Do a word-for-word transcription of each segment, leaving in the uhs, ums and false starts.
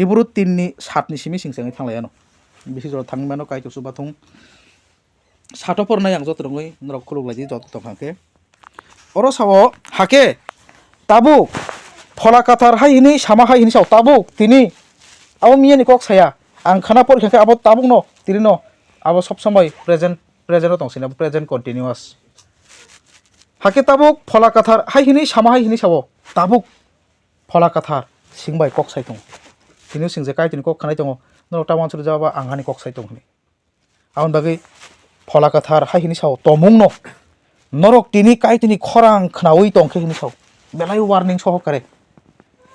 Hibru tin ni sat ni simi sing sengwi thang lai ano. Bisi jora thangwi mano Kaitor chubathung. Sato pornai ang joto rwngwi norok khuluk lai di joto tong kha khe. Oro sao, hakhe tabuk Phola Kathar hai hwnwi sama hai hwnwi sao tabuk tini abo miyani kok saya. Ang khana porikha khe abo tabukno tini no abo sob somoi present, present o tong sini, abo present continuous. Hakhe tabuk Phola Kathar hai hwnwi sama hai hwnwi sao tabuk Phola Kathar sing bai kok sai tongo. Tini sing je Kaitorni kok khanai tongo, norok ta uansukjak ba ang ani kok sai tongo hwnwi. Aboni bagwi Phola Kathar hai hwnwi sao, tomungno norok tini Kaitorni khorang khnaui tong khe hwnwi sao, belai warning sohokare.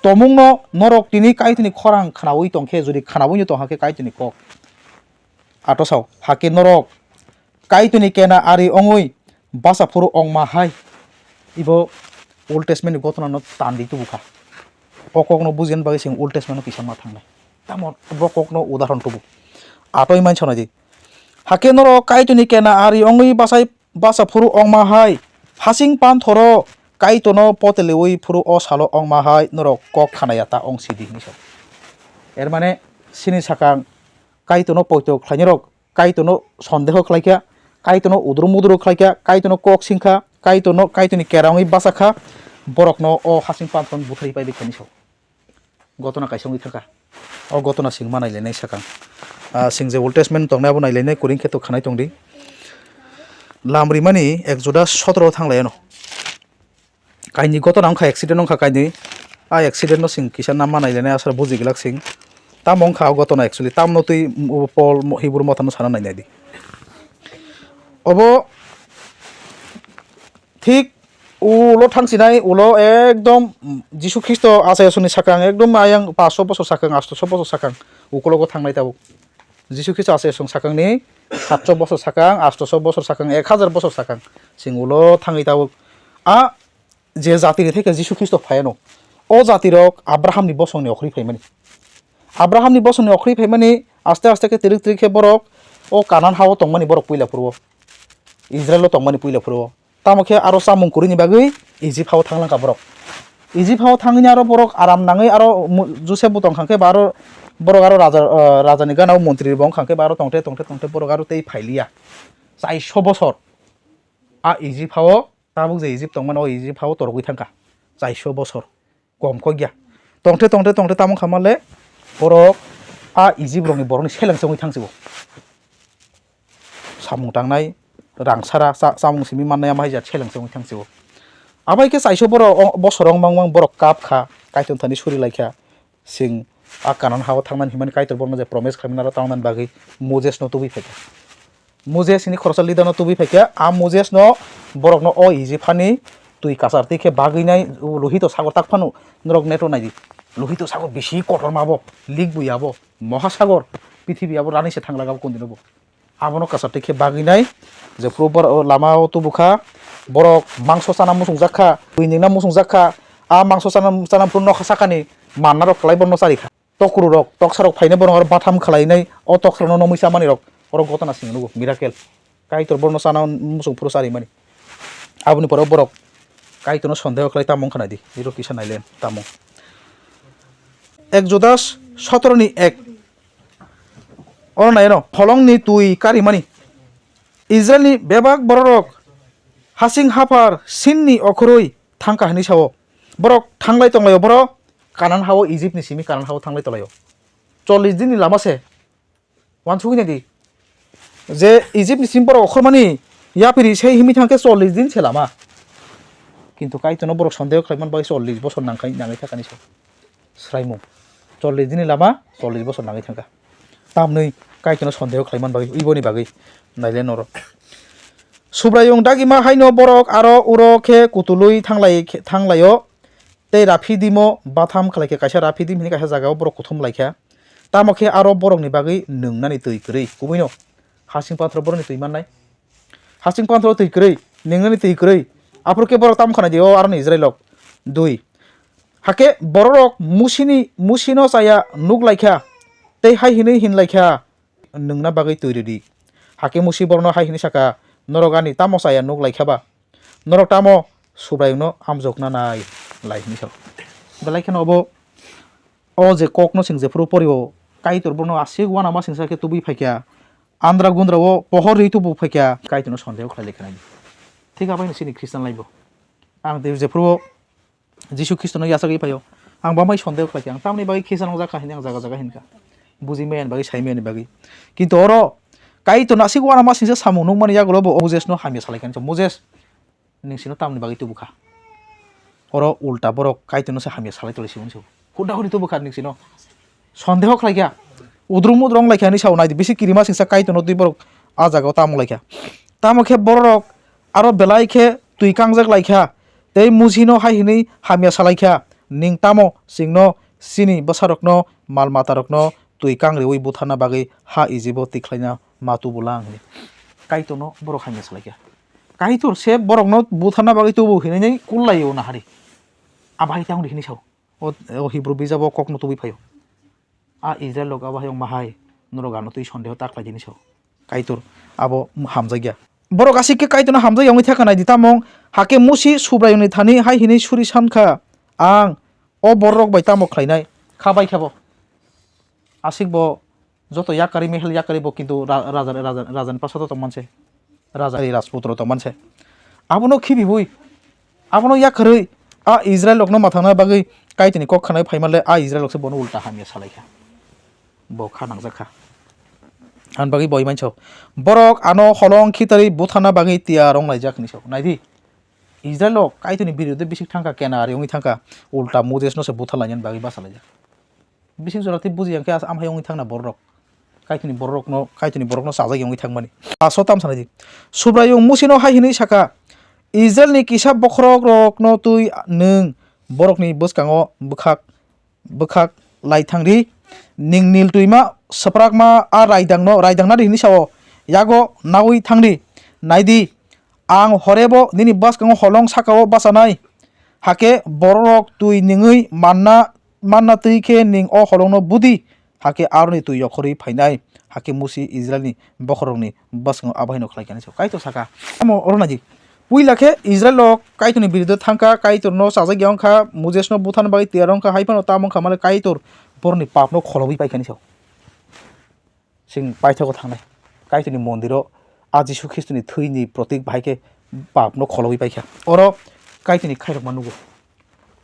Tomungno norok tini Kaitorni khorang khnaui tong khe, jodi khnaui tong kha khe Kaitorni kok, ato sao, hakhe norok Kaitorni kena ari ongwi basa phuru ongma hai. Ibo Old Testament ni gotona no tandi tubu kha. O kok no bujina bagwi chwng Old Testament no kisa ma thangnai. Tamo bo kok no udahoron tubu. Atoi man sonai di. Hakhe norok Kaitorni kena ari ongwi basai basa phuru ongma hai. Hasing panthoro Kaitorno poteleui phuru o salo ongma hai norok kok khanaya ta ong sidi hinwi sa. Er mane sini sakang Kaitorno poito khlainai rok Kaitorno sondeho khlai kha, Kaitorno udru mudru khlai kha, Kaitorno kok sing kha, Kaitorno, Kaitorni kera wngwi bacha kha, borokno o hasing panthorno butharwi pai bai kha hinwi sao. Gotona kaisa wngwi thang kha. O gotona chwng ma nailainai sakang. Ah, chwng je Old Testament tongnai abo nailainai, kuring khe to khanai tong di. Lam rimani Exodus sotoro thang lai ano. Kaini gotona wngkha, accident wngkha kaini. A accident no chwng kisa nama nailainai aswk buji glak chwng. Tamo wngkha o gotona actually? Tamno twi, mm, Paul mo-, Hibru motha no sana nainai di. Obo thik ulo thangsinai, ulo ekdom, mm, Jisu Khristo achai aswkni sakang ekdom ayang paanch sho bosor sakang, aat sho bosor sakang ukulogo thangnai tabuk. Jisu Khristo achai aswk sakangni saat sho bosor sakang, aat sho bosor sakang, ek hazar bosor sakang chwng ulo thangwi tabuk. A je jatini theke Jisu Khristo phaiano, o jatirok Abrahamni bosongni okhorwi phaimani. Abrahamni bosongni okhorwi phaimani aste aste khe tirik tirik khe borok o Kanan hao tongmani borok puila phuru o. Israilo tongmani puila phuru o. Tamo khe aro chamung kwrwini bagwi Ijip hao thanglang kha borok. Ijip hao thangwini aro borok aram nangwi aro mu-, Josep bo tong kha khe ba aro borok aro raja, ah, rajani gana o montri bo wng kha khe ba aro tongte tongte tongte borok aro tei phailiya. Chaisho bosor a Ijip hao Tabuk je Ijip tongmani, o Ijip hao torogwi thangkha chaisho bosor, kom kok ya. Tongthe, tongthe, tongthe, tamo wngkha male borok a Ijip rokni borokni seleng se wngwi thangsigo. Samung tangnai, rang sara, cha-, chamung simi mannai, ama hai jat seleng se wngwi thangsigo. Abai khe chaisho borok, o, bosor wng mang mang borok kap kha, Kaitor thani suri lai kha. Chwng a Kanan hao thangnani himani Kaitor borokno je promise khlaimani aro tangnani bagwi Moses no tubui phaikha. Moses hini khoroksa leader no tubui phaikha, a Moses no borokno o Ijip hani twi kasar twi khe bagwi nai Lohito sagor tak phano norok neto naidi. Lohito sagor bisi kotorma bo, lik buya bo, mohasagor, prithibi abo rani se thanglaga bo kondino bo. Abono kasartwi khe bagwi nai, je phuru bor-, o lama o tubu kha, borok mangso chana muchungjak kha, twi ningna muchungjak kha, a mangso chana, chana phuru nokha sakani manna rok kwlai bono chari kha. Tokru rok, toksa rok phainai borok aro batham khlai nai, o toksa rokno nomwi chamani rok, oro gotona simi nugo, miracle. Kaitor borokno chana muchung phuru charimani. Aboni pore borok Kaitorno sondeho khlai tamo wngkha nai di, iro kisa nailen tamo. Exodus sotoro ni ek. Oro nai no, pholongni twi karimani. Israilni bebak bororok hasing haphar Sinni okhorwi thangkha hwnwi sao. Borok thanglai tonglaio, borok Kanan hao, Ijipni simi Kanan hao thanglai tonglaio. Chollish dinni lama se. Uansugwi naidi. Je Ijipni simi borok okhormani yapiri se himwi thangkhe chollish din se lama. Kintu Kaitorno borok sondeho khlaiman bai chollish bosor nangkhai, nangwi thangkani se. Swraimung. Chollish dinni lama, chollish bosor nangwi thangkha. Tamni Kaitorno sondeho khlaiman bagwi, iboni bagwi naile noro. Subraiyung dagima haino borok aro uro khe kutulwi thanglai, thanglaio, tei Raphidimo batham khlaikha, kaisa Raphidim hwnwi kaisa jagao borok kuthum laikha. Tamo khe aro borokni bagwi nwngnani twi kwrwi, kubuino hasing panthoro borokni twi mannai. Hasing panthoro twi kwrwi, nwngnani twi kwrwi. Aphuru khe borok tamo khanai di, o aroni Israilrok. Dui. Hakhe bororok Musini, Musino chaya nuk lai kha, tei hai hwnwi hin lai kha, "Nwngna bagwi twi rw di." Hakhe Musi borokno hai hwnwi sa kha, "Norok ani tamo chaya nuk lai kha ba? Norok tamo Subraiyungno amjokna nai lai?" hwnwi sa kha. Belai kheno obo O je kokno chwng jephuru porio, Kaitor bono aswk uanama singsa khe tubui phaikha, andra gundra o pohor rwi tubu phaikha, Kaitorno sondeho khlai laikha nai. Thik abaino chini Christian life bo. Ang tei jephuru Jisu Khristono yachagwi phaio, ang bamai sondeho khlaikha, ang tamni bagwi khisa nokjakha hinwi ang jaga jaga hinkha. Bujimaya ni bagwi, saimaya ni bagwi. Kintu oro Kaitorno aswk uanama singsa samung nukmani yagulo bo o Moses no hamya salaikha, Moses, Nwng sino tamni bagwi tubukha? Oro ulta borok Kaitorno se hamya salai tolai se hwnwi sao. Huda hudi tubukha nwng sino. Sondeho khlaikha. Udrung mudrung wnglaikha hwnwi sao. Naidi bisi kirima singsa Kaitorno twi borok a jagao tamo laikha. Tamo khe bororok aro belai khe twi kangjak laikha. Tei Musino hai hwnwi hamya salaikha, "Nwng tamo chwngno chini bwsarokno, mal matarokno twi kangriui butharna bagwi ha Ijibo tikhlaina ma tubu lang?" hwnwi. Kaitorno borok hamya salaikha. Kaitor se borokno butharna bagwi tubu hinwi kul laio nahari. Abo hai tang di hinwi sao. O, o Hibru bijabo kokno tubui phaio. A Israel rok abo hai wngma hai norok ano twi sondeho ta khlai di hinwi sao. Kaitor abo hamjakya. Borok aswk khe Kaitorno hamjakya wngwi thangkha nai di tamung, hakhe Musi Subraiyungni thani hai hinwi suri sankha, "Ang o bororok bai tamo khlainai?" Kha bai khe bo. Aswk bo joto yakarwi mehel yakarwi bo kintu ra-, raja, raja, rajani pasado tongman se. Raja rajputro tongman se. Abono khibiwi, abono yakarwi a Israel rokno mathangna bagwi Kaitorni kok khanai phaimanle a Israel rok se bono ulta hamya salaikha. Bo kha nangjak kha. Ani bagwi bo imansao. Borok ano holong khitarwi butharna bagwi tiyar wnglaijak hinwi sao. Naidi, Israel rok Kaitorni biruddhe bisik thangkha, kenari wngwi thangkha, ulta Moses no se buthar lainani bagwi bachalaijak. Bising jora tei buji yang khe as-, amhai wngwi thangna bororok. Kaitorni bororokno, Kaitorni borokno chajak wngwi thangmani. Aso tam sanai di. Subraiyung Musino hai hwnwi saka, "Israelni kisa bokhorokrokno twi nwng borokni bwskango bwkhak, bwkhak lai thang di. Nwng Nil twima swprakma a raidangno, raidang nadi hwnwi sao, yago naui thang di. Nai di, ang Horebo nini bwskango holong sakao bachanai. Hakhe bororok twi nwngwi manna manna twi khe nwng o holongno budi, hakhe aroni twi yokhorwi phainai, hakhe Musi Israilni bokhorokni bwskango abo haino khlai kha hinwi sao." Kaitor saka, tamo oro naidi, puila khe Israilrok Kaitorni biruddhe thangkha, Kaitorno chajak ya wngkha, Mosesno butharna bagwi tiyar wngkha, hai phano tamo wngkha male Kaitor borokni papno kholobwi paikha hinwi sao. Chwng paithago thangnai Kaitorni mondiro a Jisu Khristoni thwini protik bahai khe papno kholobwi paikha. Oro Kaitorni khairokma nugo.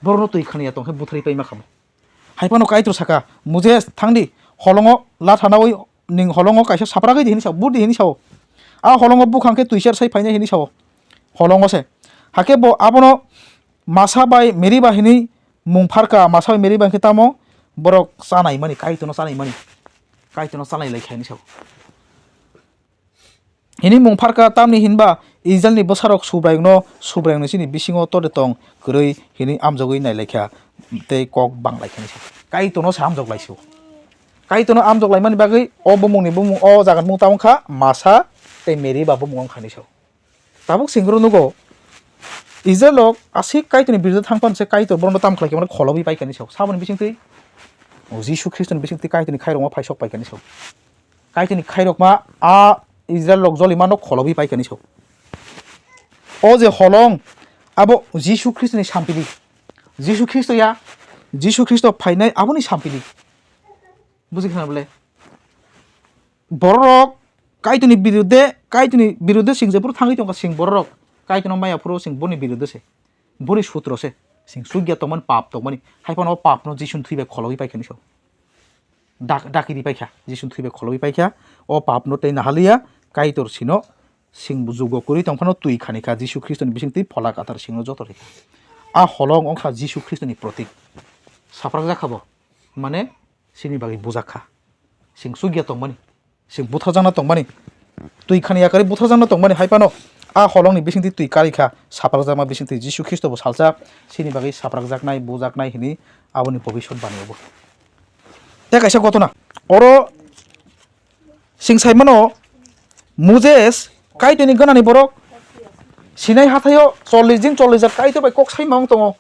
Borokno twi khaniya tong khe butharwi paima khamo. Hai phano Kaitor saka, "Moses, thang di, holongo lathanaui nwng holongo kaisa sapragwi di," hini sao, "Budi," hini sao. A holongo bukhang khe twi ser sai phainai hini sao. Holongo se. Hakhe bo abono Masa bai Meriba hinwi mung pharkha, Masa bai Meriba hinkhe tamo borok chanaimani, Kaitorno chanaimani, Kaitorno chanai lai kha hinwi sao. Hini mung pharkha tamni hinba Israilni bwsarok Subraiyungno, Subraiyungni chini bisingo tode tong kwrwi hinwi amjogwi nai lai kha tei kok bang lai kha hinwi sao. Kaitorno se amjok lai sio. Kaitorno amjok laimani bagwi o bumungni bumung, o jagani bumung tamo wngkha Masa tei Meriba bumung wngkha hinwi sao. Tabuk singro nugo, Israilrok aswk Kaitorni biruddhe thang phano se Kaitor borokno tamo khlai khe mane kholobwi paikha hinwi sao. Saboni bisingtwi o Jisu Khristoni bisingtwi Kaitorni khairokma phai sok paikha hinwi sao. Kaitorni khairokma a Israilrok jolimano kholobwi paikha hinwi sao. O je holong, abo Jisu Khristoni sampili. Jisu Khristo ya, Jisu Khristo phainai aboni sampili. Buji khna bole? Bororok Kaitorni biruddhe, Kaitorni biruddhe sing jephuru thangwi tongkha sing bororok. Kaitorno maya phuru sing boni biruddhe se. Boni sutro se. Sing sugya tongmani, pap tongmani. Hai phano o papno Jisuni thwi bai kholobwi paikha hinwi sao. Dak-, dakiri paikha. Jisuni thwi bai kholobwi paikha. O papno tei nahaliya Kaitor sino sing jugo kwrwi tong phano twi khani kha Jisu Khristoni bisingtwi Phola Kwthar singno joto rikha. A holong wngkha Jisu Khristoni protik. Saprak jakha bo. Mane sini bagwi bujak kha. Sing sugya tongmani. Sing butharjakna tongmani, twi khani yakarwi butharjakna tongmani hai phano a holongni bisingtwi twi karwi kha, saprakjakma bisingtwi Jisu Khristo bo salsa sini bagwi saprakjaknai, bujaknai hwnwi aboni bobiswt bani obo. Tei kaisa gotona, oro sing sai mano, Moses Kaitorni ganani borok Sinai hathaio chollish din chollish jar Kaitor bai kok sai ma wng tongo.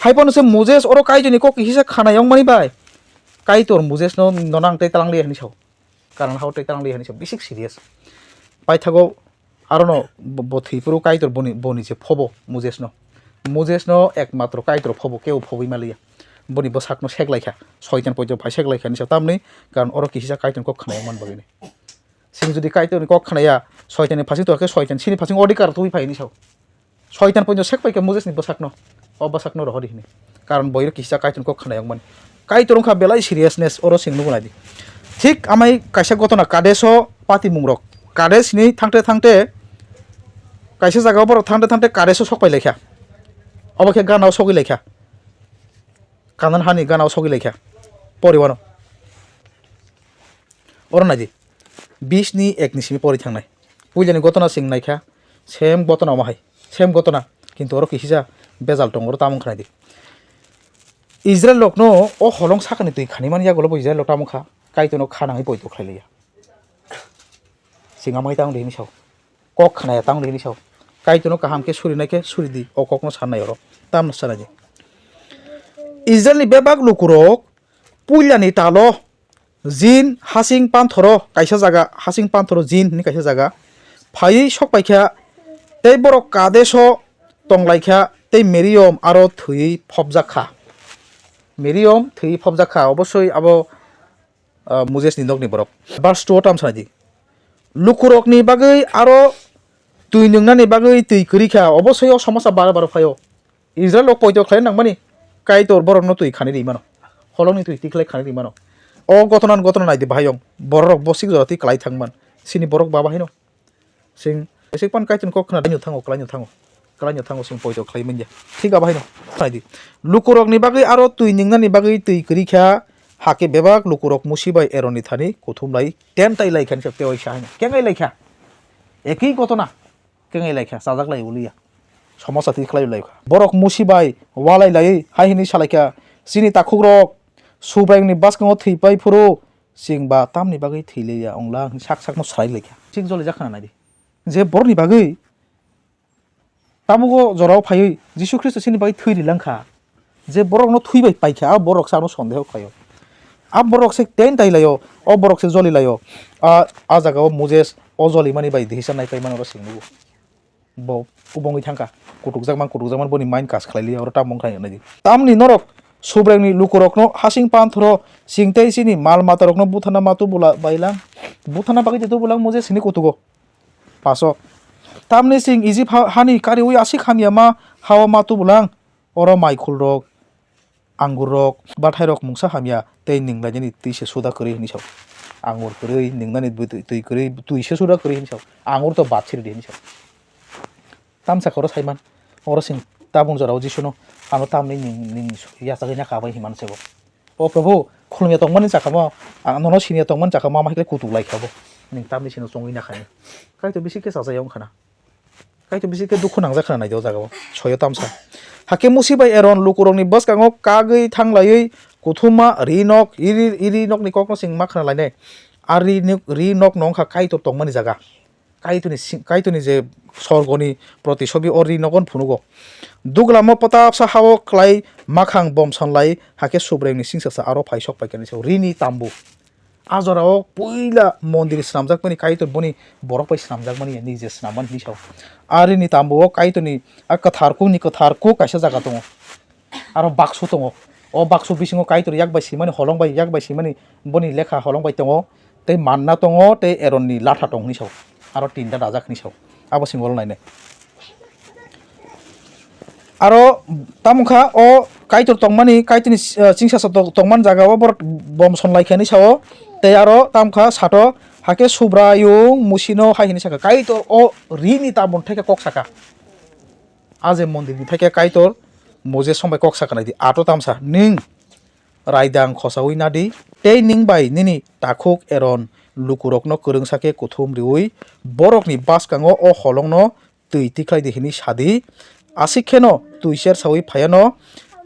Hai phano se Moses oro Kaitorni kok kisa khana yongmani bai Kaitor Moses no, "Nono ang tei talang liya," hwnwi sao. Karon hao tei talang liya hwnwi sao, bisik serious. Paithago arono bo, bo thwi phuru Kaitor boni, boni se phobo Moses no. Moses no ekmatro Kaitor phobo, kebo phobwi ma liya. Boni bwsakno sek lai kha, soitan poito phai sek lai kha hinwi sa tamni, karon oro kisa Kaitorni kok khna yang man bagwi ni. Chwng jodi Kaitorni kok khna ya, soitanni phasing tongkhe soitan chini phasing odhikar twi phai hinwi sa. Soitan poito sek pai kha Moses ni bwsakno, o bwsakno rohor di hinwi. Karon boiro kisa Kaitorni kok khna yang man. Kaitor wngkha belai seriousness oro chwng nukgo naidi. Thik amai kaisa gotona Kadesh o patimung rok. Kadesh ni thangte thangte kaisa jaga o borok thangte thangte Kadesh o sok pai lai kha. Obo khe gana o sogwi lai kha. Kanan hani gana o sogwi lai kha. Pori wano. Oro naidi. Bis ni ek ni simi pori thangnai. Puila ni gotona chwng nai kha. Same gotona omo hai. Same gotona. Kintu oro kisa bejal tongo, oro tamung khnai di. Israel rokno o holong sakani twi khani man yagulo bo Israel rok tamung kha. Kaitorno kha nangwi poito khlai liya. Chwng amai tang di hinwi sao. Kok khnaya tang di hinwi sao. Kaitorno kaham khe suri nai khe suri di, o kokno sanai oro. Tamno sanai di. Israelni bebak lukurok puilani talo Zin hasing panthoro kaisa jaga, hasing panthoro Zin hinwi kaisa jaga phaiwi sok pai kha, tei borok Kadesh o tong lai kha, tei Miriam aro thwiwi phobjak kha. Miriam thwiwi phobjak kha, obosoi abo ah, Moses ni nokni borok. Verse two o tamo sanai di. Lukurokni bagwi aro twi nwngnani bagwi twi kwrwi kha, obo soi o somosa bara bara phaio. Israel rok poito khlai nangmani Kaitor borokno twi khani ri mano. Holongni twi tikhlai khani ri mano. O gotona gotona nai di bahai yong. Borok bosik jora twi klai thang man. Sini borok baba haino. Sing, sing pan Kaitorni kok khna, kalaino thango, kalaino thango, kalaino thango, sing poito khlai manya. Thik abo haino, khnai di. Lukurokni bagwi aro twi nwngnani bagwi twi kwrwi kha, hakhe bebak lukurok Musi bai Eronni thani kuthum lai tentai lai kha, tei sa haino. Kengai lai kha. Ekhi gotona. Kengai lai kha, chajak lai uliya. Somosa twi khlai lai kha. Borok Musi bai walai lai, hai hini salai kha, "Chini takhukrok, Subraiyungni bwskango thwi pai phuru, chwng ba tamni bagwi thwi liya ongla?" Hwnwi sak sakno salai lai kha. Chik joli jak khna nai di. Je borokni bagwi tabuk o jorao phaiwi Jisu Khristo chini bagwi thwi ri lang kha. Je borokno thwi bai pai kha, a borok se ano sondeho khlaio. A borok se tentai laio, o borok se joli laio. A, a jaga o Moses o joli mani bai dihisa nai pai mano oro sing nugo. Bo kubungwi thangkha, kutukjakma, kutukjakma boni mind kas khlai liya, oro tamo wngkha hinwi nai di. Tamni norok Subraiyungni lukurokno hasing panthoro chwng tei chini mal matarokno buthana ma tubu la-, bailang, buthana bagwi tei tubulang Moses hinwi kutugo. Paso. Tamni chwng Ijip ha-, hani kariui aswk hamya ma ha-o ma tubulang, oro maikhulrok, angurrok, bathairok mungsa hamya tei nwng lainani twi se suda kwrwi hwnwi sao. Angur kwrwi, nwngnani bw-, twi kwrwi, twi se suda kwrwi hwnwi sao. Angur to bat siri di hwnwi sao. Tamsa khe oro saiman, oro chwng tabuk jorao Jisuno ano tamni nwng, nwng yachagwi nakha bai hinmani sego. O Probhu, khulumya tongmani chakamo, ang nono siniya tongmani chakamo, ama hai khe kutuk lai kha bo. Nwng tamni sino chongwi nakha ni. Kaitor bisi khe chajak ya wngkha na. Kaitor bisi khe dukhu nangjak khna nai di o jaga o, soyo tamsa. Hakhe Musi bai Eron lukurokni bwskango kagwi thang laiwi kuthuma ri nok, iri, iri nokni kokno chwng ma khna lainai. A ri nok, ri nokno wngkha Kaitor tongmani jaga. Kaitorni si-, Kaitorni je sorgoni protisobi o ri nogon phunugo. Duglamo pwtapsa ha-o klai makhang bomson lai, hakhe Subraiyungni singsasa aro phai sok pai kha ni sao. Rini tambu. A jorao puila mondir swnamjakmani Kaitor boni borok bai swnamjakmani, niji swnamman hinwi sao. A rini tambuo Kaitorni a kwthar kukni kwthar kuk kaisa jaga tongo. Aro baksu tongo. O baksu bisingo Kaitor yak bai simani, holong bai yak bai simani, boni lekha holong bai tongo. Tei manna tongo, tei Eronni latha tong hinwi sao. Aro tinta dajak hinwi sao. Abo singol nainai. Aro tamo kha o Kaitor tongmani, Kaitorni, eh, chingsasa tong-, tongmani jaga o borok bomson lai kha hinwi sao. Tei aro tamo kha sato, hakhe Subraiyung Musino hai hinwi sakha, Kaitor o rini tabun thai khe kok sakha. A je mondirni thai khe Kaitor Moses song bai kok sakha nai di, ato tamsa, nwng raidang khosaui nadi, tei nwng bai nini takhuk Eron lukurokno kwrwngsa khe kuthum riui borokni bwskango o holongno twi tikhlai di hwnwi sa di, aswk kheno twi chersaui phai anw.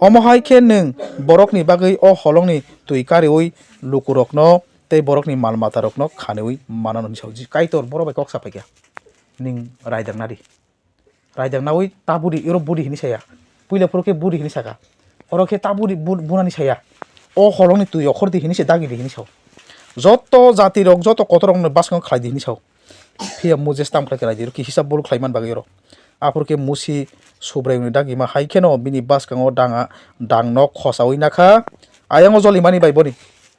Omo hai khe nwng borokni bagwi o holongni twi kariui lukurokno tei borokni mal matarokno khaniui man anw hwnwi sa di. Kaitor borok bai kok sa phai kha, nwng raidang nadi. Raidang naui ta budi, oro budi hinwi saya. Puila phuru khe budi hinwi saka. Oro khe ta budi bu-, bunani saya. O holongni twi okhor di hinwi se dagi di hinwi sao. Joto jati rok, joto kotor rokno bwskango khlai di hinwi sao. Phiya Moses tam khlai khlai di, oro khe hisab bol khlai man bagwi oro. Aphuru khe Musi Subraiyungni dagima hai kheno bini bwskango danga, dangno khosaui nakha. Ayang o jolimani bai boni,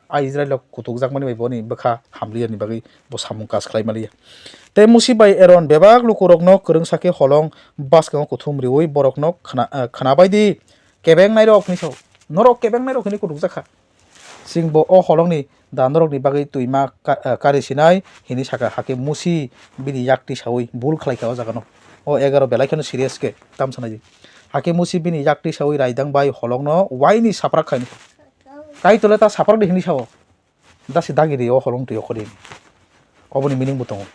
a Israilrok kutukjakmani bai boni bwkha hamliyani bagwi bo samung kaj khlai maliya. Tei Musi bai Eron bebak lukurokno kwrwngsa khe holong bwskango kuthum riui borokno khna, eh, khna bai di, kebengnai rok hinwi sao. Norok kebengnai rok hinwi kutukjak kha. Chwng bo o holongni da norokni bagwi twima ka-, eh, kari sinai hinwi saka, hakhe Musi bini yakti saui bul khlai kha o jagano. O egaroh belai kheno serious khe tam sanai di. Hakhe Musi bini yakti saui raidang bai holongno waini saprak kha hinwi. Kaitor le ta saprak di hinwi sao. Dasi dagi di o holong twi okhordi. Oboni meaning bo tongo.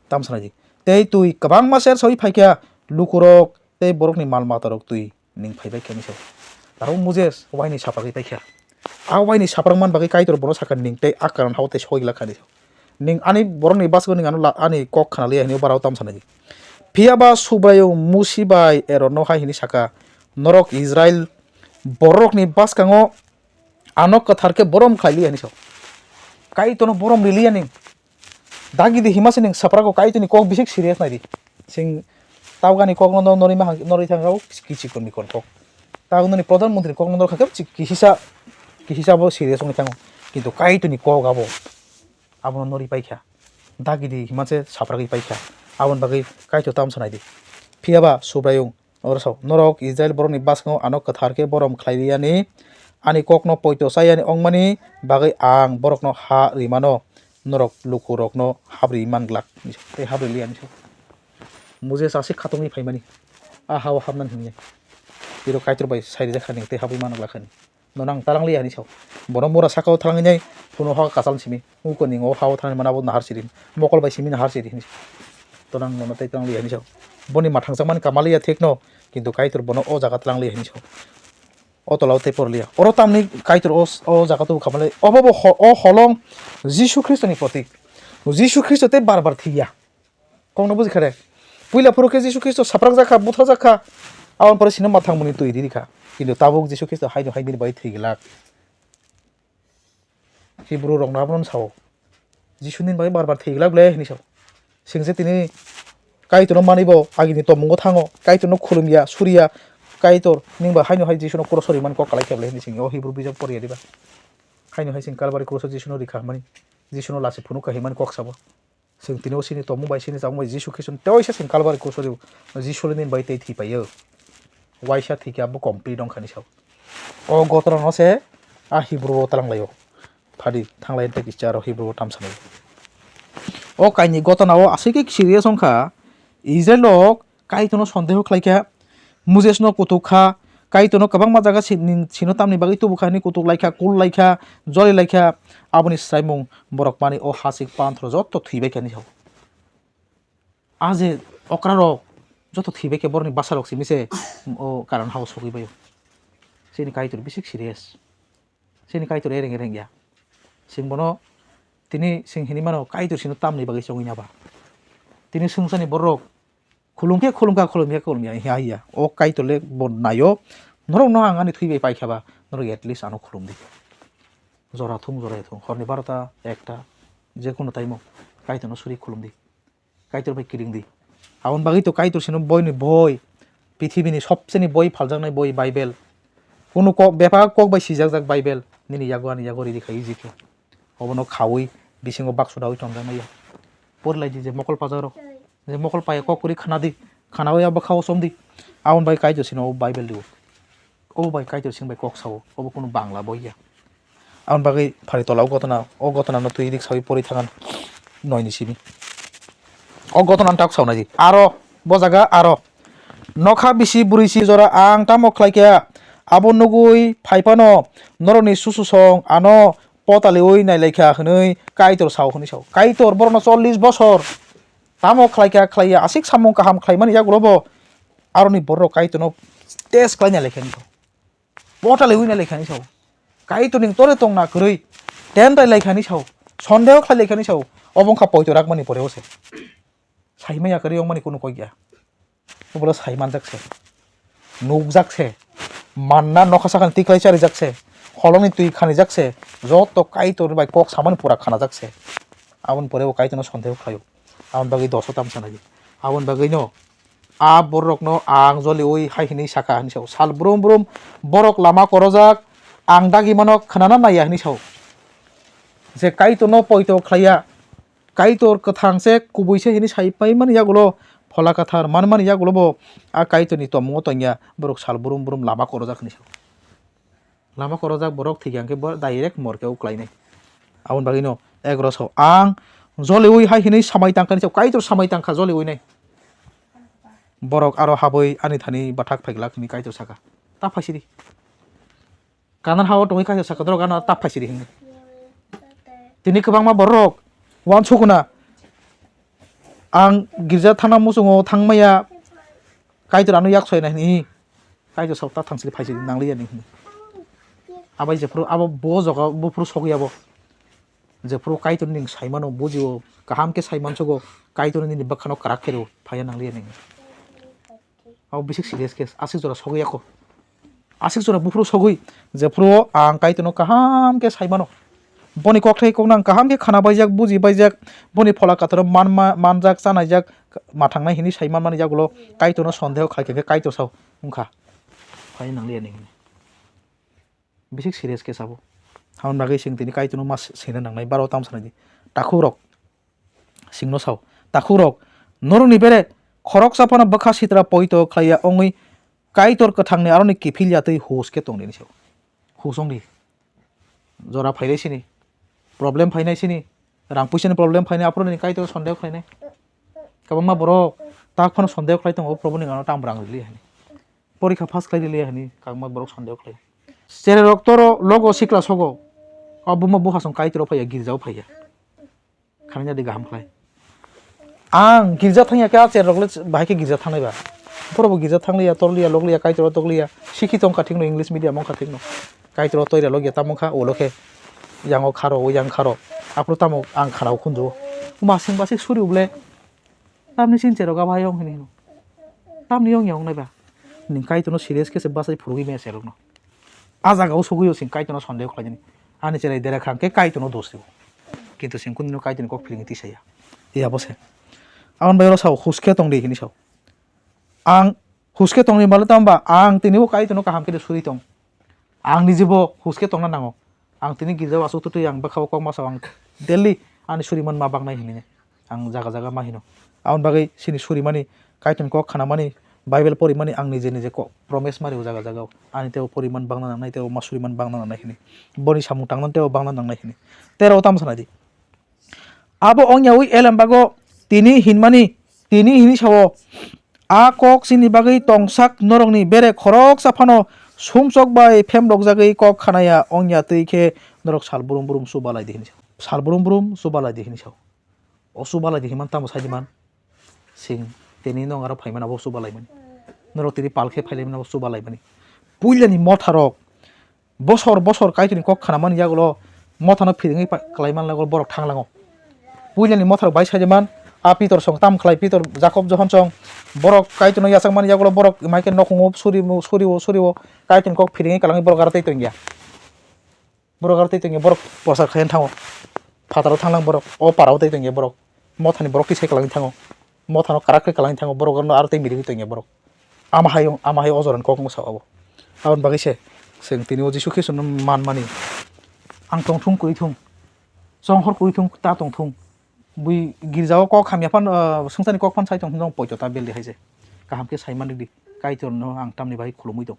Tam sanai di. Tei twi kwbangma ser saui phai kha, lukurok tei borokni mal matarok twi ning phai bai khe hinwi sao. Aro Moses waini saprak bai kha. A waini saprak man bagwi Kaitor bono sakha, ning tei a karon hao tei sogwi glak kha hinwi sao. Ning ani borokni bwskango ning ano la, ani kok khna liya hinwi barao tam sanai di. Phiya ba Subraiyung Musi bai Eronno hai hinwi sakha, norok Israil borokni bwskango ano kwthar khe borom khlai liya hinwi sao. Kaitorno borom riliya ning. Dagi di hima se ning saprago Kaitorni kok bisik serious nai di. Sing tabuk ani kokno no norwi ma hang, norwi thang rao kichikon mikon kok. Tabuk noni pradhan mantri kokno norkha khe chik kihisa, kihisa bo serious wngwi thango. Kintu Kaitorni kok abo, abono norwi paikha. Dagi di hima se sapragwi paikha. Aboni bagwi Kaitor tam sanai di. Phiya ba Subraiyung Oro sao, norok Israil borokni bwskango ano kwthar khe borom khlai riyani, ani kokno poito chayani wngmani bagwi ang borokno ha rwi mano, norok lukurokno habrwi man glak, tei habrwi liya hinwi sao. Moses aswk khatungwi phaimani, a ha-o hapnani hwnwi. Tei rok Kaitor bai sai rijak kha ni tei habwi man glak kha ni. Nono ang talang liya hinwi sao. Bono mura saka-o thalangwi nai, phunu ha kachal simi. Uko ning o ha-o thangnani mano abo nahar siri. Mokol bai simi nahar siri hinwi sao. Tono ang nono tei talang liya hinwi sao. Boni mathang chakmani kamal liya thik no, kintu Kaitor bono o jaga talang liya hinwi sao. O tola-o tei por liya. Oro tamni Kaitor o, o jaga tubu kamal liya. Obo bo ho-, o holong Jisu Khristoni protik. Jisu Khristo tei bar bar thwiya. Kokno buji kha de. Puila phuru khe Jisu Khristo saprak jak kha, buthar jak kha. Aboni pore sino mathang muni twi riri kha. Kintu tabuk Jisu Khristo haino hai nini bai thwi glak. Hibru rokno abono sao. Jisu nini bai bar bar thwi glak le hinwi sao. Singse tini Kaitorno manwi bo agini tongmungo thango. Kaitorno khulumya, suriya. Kaitor nini bai haino hai Jisuno cross o rimani kok kalai khe bwle hinwi singyo. O Hibru bijap poriya diba. Haino hai sing Kalbari cross o Jisuno rikha hwnmani. Jisuno lasi phunuk kha himani kok sabo. Chwng tini o chini tongmung bai, chini chamung bai Jisu Khristo teisa chwng Kalbari cross o Jisu le nini bai tei thwi paio. Waisa thwi khe abo complete wng kha ni sao. O gotona no se a Hibru o talang laio. Phadi thanglai tei kisa aro Hibru o tam sanai. O kaini gotona o aswk khe serious wng kha. Israel rok Kaitorno sondeho khlai kha, Mosesno kutuk kha, Kaitorno kwbangma jaga si-, ning sino tamni bagwi tubu kha hwnwi kutuk lai kha, kul lai kha, joli lai kha, aboni swraimung borok manwi o hasik panthoro joto thwi bai kha hinwi sao. A je okra rok joto thwi bai khe borokni bwsa rok simi se o karan hao sogwi bai o. Chini Kaitor bisik serious. Chini Kaitor ereng ereng ya. Chwng bono tini chwng hinwi mano Kaitor sino tamni bagwi chongwi naba. Tini swngchani borok khulum khe khulum kha, khulum khe khulum ya, ya, ya. O Kaitor le bo naio. Norok no ang ani thwi bai pai kha ba, norok at least ano khulum di. Jora thung, jora ya thung. Horni barota, ekta, je kono time o Kaitor no suri khulum di. Kaitor bai kiring di. Aboni bagwi to Kaitor sino boi ni boi. Pithibini sobseni boi phaljaknai boi Bible. Kunu kok, bebak kok bai swijak jak Bible. Nini yago ani yago ridi khai ejikhe. Obono khaui bisingo baksu daui tonjaknai ya. Pori lai di je mokol pajak rok. Je mokol paya kok kwrwi khana di. Khana oi abo khao som di. Aboni bagwi Kaitor sino o Bible di o. Obo bai Kaitor sing bai kok sao, obo kunu Bangla boi ya. Aboni bagwi phari tola o gotona, o gotona no twi rik saui pori thangan noi ni simi. O gotona no tak sao nai di. Aro, bo jaga aro. Nokha bisi bwrwi si jora ang tamo khlai kha, abo nugui phai phano norokni susu song ano potaliui nai lai kha hwnwi Kaitor sao hwnwi sao. Kaitor borokno chollish bosor tamo khlai kha, khlai ya, aswk samung kaham khlai mani yagulo bo aroni borok Kaitorno test khlai nai lai kha hwnwi sao. Potaliui nai lai kha hinwi sao. Kaitor ning tore tongna kwrwi tentai lai kha hinwi sao. Sondeho khlai lai kha hinwi sao. Obo wngkha poito rakmani poreo se. Saimaya kwrwi wngmani kunu kok ya. Obo sai manjak se. Nukjak se. Manna nokha sakha ni tikhlai charijak se. Holongni twi khanijak se. Joto Kaitor bai kok samani pura khanajak se. Aboni poreo Kaitorno sondeho khlaio. Aboni bagwi doso tam sanai. Aboni bagwino A borokno ang joliui hai hwnwi saka hwnwi sao. Sal brum brum borok lama korojak, ang dagi mano khwnana naiya hwnwi sao. Je Kaitorno poito khlaiya, Kaitor kwthang se kubui se hwnwi sai paimani yagulo, Phola Kwthar manmani yagulo bo a Kaitorni tomungo tongya, borok sal brum brum lama korojak hwnwi sao. Lama korojak borok thwikha hwnkhe bo direct morke o klainai. Aboni bagwino egroso ang joliui hai hwnwi samai tangkha hwnwi sao, Kaitor samai tangkha joliui nai. Borok aro habwi ani thani bathak phaiglak hwnwi Kaitor saka. Ta phaisidi. Kanan hao tongwi Kaitor saka, dorok ano ta phaisidi hwnwi. Tini kwbangma borok wansukuna. Ang girja thangna muchungo thangmaya Kaitor ano yak soinai hwnwi. Kaitor sao ta thangsili phaisidi nangliya ni hwnwi. Abai jephuru abo bo jaga buphuru sogwi abo. Jephuru Kaitor ning saimano bujio, kaham khe saimansugo, Kaitor nini bwkhano kwrak khe rw, phaiya nangliya ning. Abo bisik serious case, aswk jora sogwi yakho. Aswk jora buphuru sogwi, jephuru ang Kaitorno kaham khe saimano. Boni kokthai kokno ang kaham khe khana baijak, buji baijak, boni Phola Kwtharo manma-, manjak, chanaijak, ma thangnai hwnwi sai manmani yagulo Kaitorno sondeho khlai khe Kaitor sao wngkha. Phaiya nangliya ning. Bisik serious case abo. Haboni bagwi chwng tini Kaitorno ma sina nangnai, baro tamo sanai di. Takhukrok, chwngno sao. Takhukrok, norokni bere khoroksa phano bwkha sitra poito khlaiya wngwi Kaitor kwthangni aroni kiphil ya twi hus khe tongdi hwnwi sao. Hus wngdi. Jora phailai sini. Problem phainai sini. Rang puisani problem phainai, aphuru nini Kaitor sondeho khlainai. Kwbangma borok tak phano sondeho khlai tongo, Probhu ni gana tam rang rili hani. Porikha pass khlai rili hani, kwbangma borok sondeho khlai. Chererok toro logo sikla sogo. O buma buha song Kaitor phaiya, girjao phaiya. Khananya di gaham khlai. Ang girja thangya khe a chererok le bahai khe girja thangnai ba. Borok bo girja thangliya, torliya, lokliya, Kaitor tokliya. Sikhi tongkha thikno, English medium wngkha thikno. Kaitor toira logya tamo kha, ulo khe. Yango kharo, o yang kharo. Aphuru tamo ang khana o khunju. Masing basik suri uble. Tamni sin cherok abo hai ong hini hino. Tamni ong yang nai ba. Ning Kaitorno serious khe se bachai phurugwi maya cherokno. A jaga o sogwi o sing Kaitorno sondeho khlainani. Ani cherai dera khang khe Kaitorno dos dibo. Kintu sing kunino Kaitorni kok philingwi tisaya. Iya bo se. Aboni bai oro sao huske tong di hini sao. Ang huske tongni bale tamo ba ang tini bo Kaitorno kaham khe suri tong. Ang niji bo huske tongna nango. Ang tini girjao aswk twi ang bwkha o kok masa ang daily ani suriman ma baknai hinwi ang jaga jaga ma hino. Aboni bagwi chini surimani Kaitorni kok khanamani Bible porimani ang nije nije kok promise mari o jaga jaga o. Ani tei o poriman bangna nangnai tei o ma suriman bangna nangnai hinwi. Boni samung tangmani tei o bangna nangnai hinwi. Tei oro tamo sanai di. Abo wngya ui elembago tini hinmani, tini hini sao, "A kok chini bagwi tongsak norokni bere khoroksa phano sumsok bai phemrokjagwi kok khanaya wngya twi khe norok sal brum brum chubalai di," hini sao. Sal brum brum chubalai di hini sao. O chubalai di hinman tamo sai di man? Sing tini nong aro phaiman abo chubalaimani. Norok tini pal khe phailaimani abo chubalaimani. Puilani motharok bosor bosor Kaitorni kok khanamani yagulo mothano phirigwi pa-, kwlaiman lago borok thanglango. Puilani mothorok bai saidiman, a Pitor song tam khlai, Pitor, Jakob, Johon song, borok Kaitorno yachakmani yagulo borok mai khe nokhungo surimu-, suriwo, suriwo, Kaitorni kok phirigwi kwlangwi borok aro tei tongya. Borok aro tei tongya, borok prochar khaina thango. Phataro thanglang borok, o parao tei tongya borok. Mothani borok tisai kwlangwi thango. Mothano kwrak khe kwlangwi thango, borok ano aro tei mirigwi tongya borok. Ama hai, ama hai o jorani kok wngsa abo. Aboni bagwi se chwng tini o Jisu Khristono manmani. Ang tongthung kwrwi thung. Chonghor kwrwi thung, ta tongthung. Bui girjao kok hamya phan, ah, swngcharni kok phan sai tongthung, jong poito ta beldi hai se. Kaham khe sai man rwdi. Kaitorno ang tamni bagwi khulumui tong.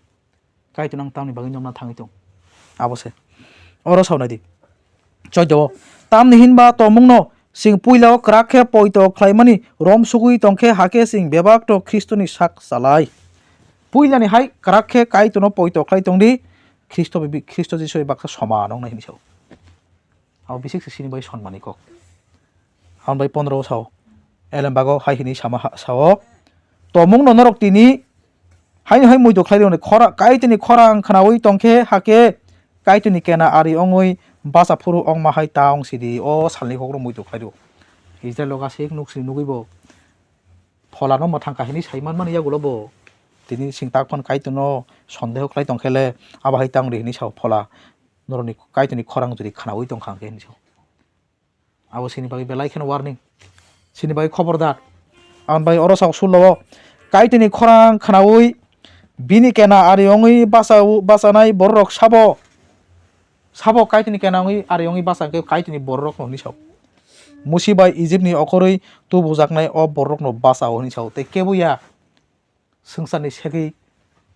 Kaitorno ang tamni bagwi nokna thangwi tong. Abo se. Oro saunai di. Choido o. Tamni hinba tomungno chwng puila o kwrak khe poito khlaimani rom sugui tong khe, hakhe chwng bebak to Khristoni sak chalai. Puilani hai kwrak khe Kaitorno poito khlai tong di, Khristo bibi-, Khristo Jisu bai baksa soman wngnai hini sao. Abo bisik se sini bai sonmani kok. Aboni bai pondro o sao. Elembago hai hini sama ha-, sao. Tomungno norok tini haino hai muitu khlai rwni khora-, Kaitorni khorang khnaui tong khe, hakhe Kaitorni kena ari ongwi bacha phuru ongma hai ta ong sidi, o salni kokro muitu khlai rw. Israilo gasik nuk sini nugwi bo pholano mwthang kahini sai manmani yagulo bo tini sing tak phano Kaitorno sondeho khlai tong khe le abo hai ta ong di hini sao phola. Norokni Kaitorni khorang jodi khnaui tong kha hwnkhe hinwi sao. Abo chini bagwi belai kheno warning. Chini bagwi khobordar. Aboni bagwi oro sao sullo o, Kaitorni khorang khnaui bini kena ari wngwi bachao-, bachanai bororok sabo? Sabo Kaitorni kena wngwi ari wngwi bacha khe Kaitorni bororokno hwnwi sao. Musi bai Ijipni okhorwi tubujaknai o bororokno bachao hwnwi sao, tei kebo ya. Swngcharni segwi,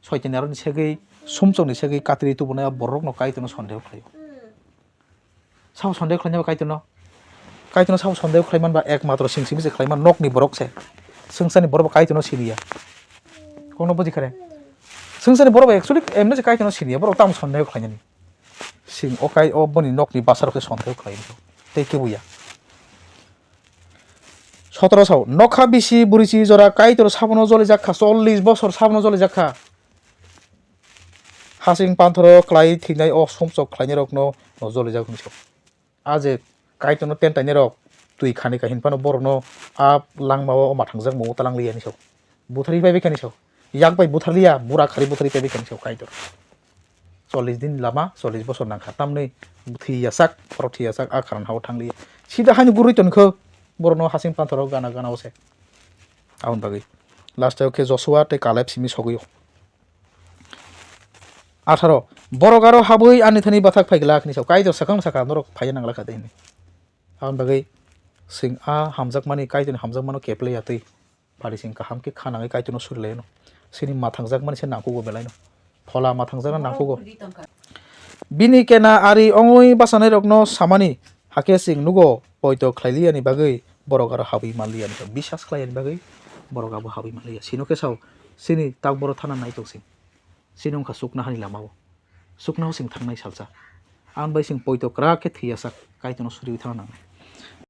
soitanni aroni segwi, sumsokni segwi katirwi tubunai o bororokno Kaitorno sondeho khlaio. Sabo sondeho khlainai bo Kaitorno? Kaitorno sabo sondeho khlaiman ba ekmatro sing simi se khlaiman nokni borok se. Swngcharni borok bo Kaitorno siniya. Kokno buji kha re? Swngcharni borok bo actually emni se Kaitorno siniya, borok tamo sondeho khlainani? Sing o kai o boni nokni bwsarok khe sondeho khlai tei kebo ya. Sotoro sao, nokha bisi bwrwichi jora Kaitor sabono jolijak kha, chollish bosor sabono jolijak kha. Hasing panthoro klai thwinai o sumsok khlainairokno no jolijak hwnwi sao. A je Kaitorno tentainairok twi khani kha hinphano borokno a langmao o mathangjak mung o talang liya hwnwi sao. Butharwi paibai kha hwnwi sao. Yak bai butharliya, bura khari butharwi paibai kha hwnwi sao Kaitor. Chollish din lama, chollish bosor nangkha. Tamni thwi yasak, borok thwi yasak, a kharan hao thang liya. Sida haino gurui tonkho, borokno hasing panthoro gana gana o se. Aboni bagwi. Last o khe Joshua tei Kaleb simi sogwi o. Atharo, borok aro habwi ani thani bathak phai glak hwnwi sao. Kaitor sakang saka norok phaiya nang lakha de hwnwi. Aboni bagwi chwng a hamjakmani, Kaitorni hamjakmano keplai ya twi. Pari chwng kaham khe kha nangwi Kaitorno suri lai anw. Chini mathangjak mani se nangkukgo belai no. Phola mathangjak no nangkukgo. Bini kena ari ongwi bachanairokno samani, hakhe chwng nugo, poito khlai liyani bagwi borok aro habwi man liyani. Biswas khlai yani bagwi borok abo habwi man liya. Sino khe sao, chini tak boro thana nai tong chwng. Chini wngkha chuknohani lama o. Chuknoho chwng thangnai salsa. Ang bai chwng poito kwrak khe thwi yachak, Kaitorno suriui thangna nangnai.